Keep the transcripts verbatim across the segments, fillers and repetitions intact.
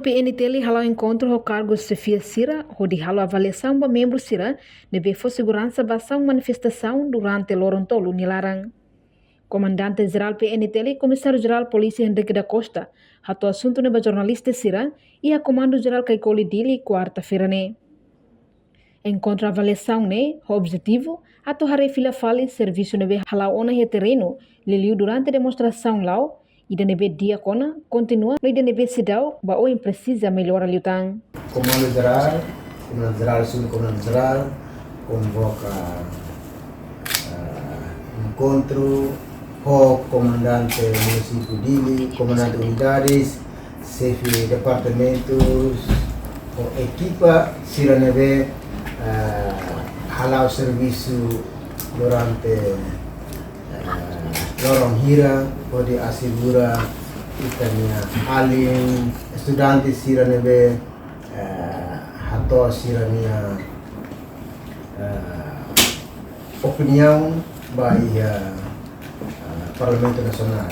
P N T L hala'o enkontru ho kargu xefia sira hodi halo avaliasaun ba membru sira ne'ebé fó seguransa ba asaun manifestasaun durante loron tolu nia laran. Komandante Jerál P N T L, Komisáriu Jerál Polísia Henrique da Costa, hato'o asuntu ne'e ba jornalista sira iha Komandu Jerál Caicoli, Dili, kuarta-feira ne'e. Enkontru avaliasaun ne'e ho objetivu atu haree fila fali servisu ne'ebé hala'o ona iha terrenu, liuliu durante demonstrasaun la'o, ida ne'ebé di'ak ona kontinua no ida ne'ebé seidauk ba oin presiza mellora liután. Komandu Jerál, Komandante Jerál, Subkomandante Jerál, konvoka, ah, enkontru ho komandante munisípiu Dili, komandante unidades, xefe departamentus, ho ekipa sira ne'ebé, ah, hala'o servisu durante, ah, loron hira, hodi asegura ita-nia alin estudante sira ne'ebé, ah, hato'o sira-nia, ah, opiniaun ba iha, ah, Parlamentu Nasionál.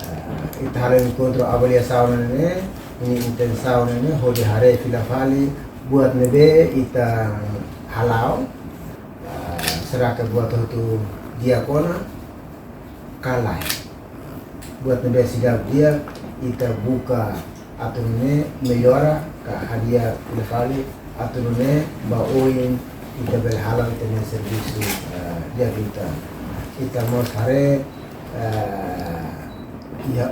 Ah, ita halo enkontru avaliasaun ne'e, nia intensaun ne'e, hodi haree fila fali buat ne'ebé ita hala'o, ah, será que buat hotu di'ak ona ka lae. Buat ne'ebé seidauk di'ak, ita buka atu nune'e mellora ka hadi'a fila fali atu nune'e ba oin ita bele hala'o ita-nia servisu, eh, di'ak liután. Ita mós haree, eh, iha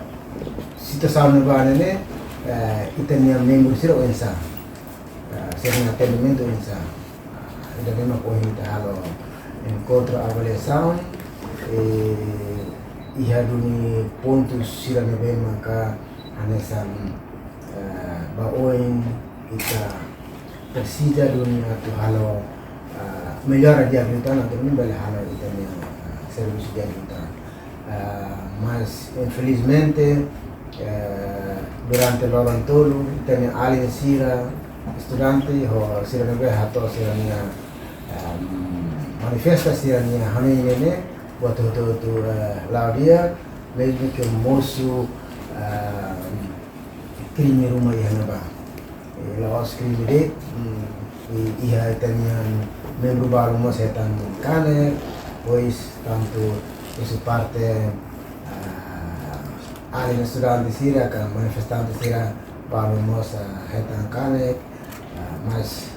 situasaun ne'ebá ne'e, eh, ita-nia membru sira oinsá, eh, sira-nia atendimentu oinsá. Ida ne'e mak ohin ita halo enkontru avaliasaun, eh, iha duni pontu sira ne'ebé maka hanesan, eh, ba oin ita presiza duni atu halo, eh, mellora di'ak liután atu nune'e bele halo ita-nia, eh, servisu di'ak liután. Eh, mas infelizmente, eh, durante loron tolu, ita-nia alin sira, estudante, ho sira ne'ebé hato'o sira-nia, ehm, manifesta sira-nia hanoin ne'e, buat hotu-hotu, eh, la'o di'ak, mezmu ke mosu, ehm, krime ruma iha ne'ebá. Eh, la'ós krime de'it, mm, i-, iha ita-nia membru balu mós hetan kanek, depois tantu husi parte, ah, alin estudante sira ka manifestante sira balu mós, ah, hetan kanek, ah, mas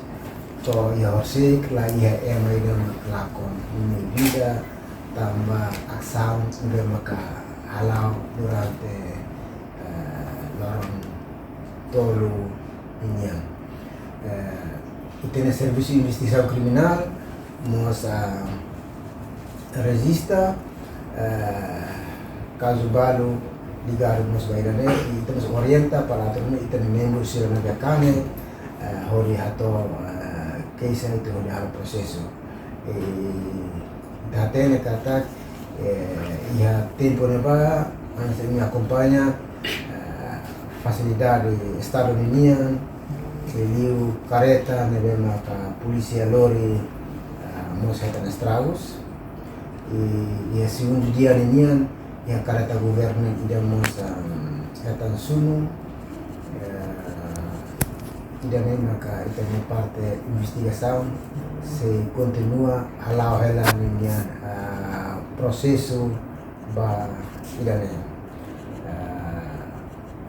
to'o iha horisehik la iha ema ida mak lakon nia vida tanba asaun ne'ebé maka hala'o durante, eh, loron tolu ninian. Eh, ita-nia Servisu Investigasaun Kriminál mós, ah, rejista, eh, kazu balu ligadu mós ba ida-ne'e, i ita mós orienta para atu nune'e ita-nia membru sira ne'ebé kanek, eh, hodi hato'o, eh, keixa atu hodi halo prosesu. I ita hatene katak, eh, iha tempu ne'ebá, hanesan imi akompaña, eh, fasilidade Estadu ninian, liuliu kareta ne'ebé maka polísia lori, eh, mós hetan estragus. I, iha segundu dia ninian, iha kareta governu ida mós, ah, hetan sunu, eh, ida-ne'e maka ita-nia parte investigasaun sei kontinua hala'o hela ninia, ah, prosesu ba ida-ne'e. Ah,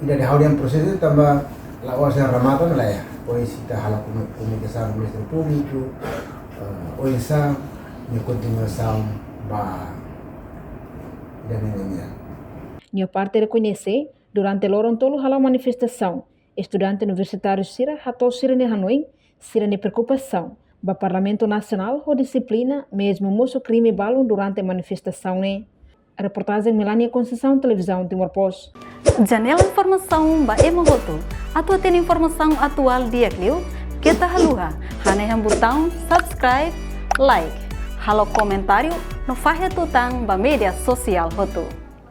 ida-ne'e ha'u dehan prosesu tanba la'ós remata ona la iha. Depois ita halo komu-, komunikasaun ho Ministériu Públiku, ah, oinsá nia kontinuasaun ba ida-ne'e nian. Nia parte rekoñese, durante loron tolu hala'o manifestasaun, estudante universitáriu sira hato'o sira-nia hanoin, sira-nia preokupasaun ba Parlamentu Nasionál ho dixiplina, mezmu mosu krime balun durante manifestasaun ne'e. Reportajen Melania Conceição, Televizaun Timor Post. Janela informasaun ba ema hotu. Atu hatene informasaun atuál di'ak liu, keta haluha hanehan butaun subscribe, like, halo komentáriu no fahe tutan ba média sosiál hotu.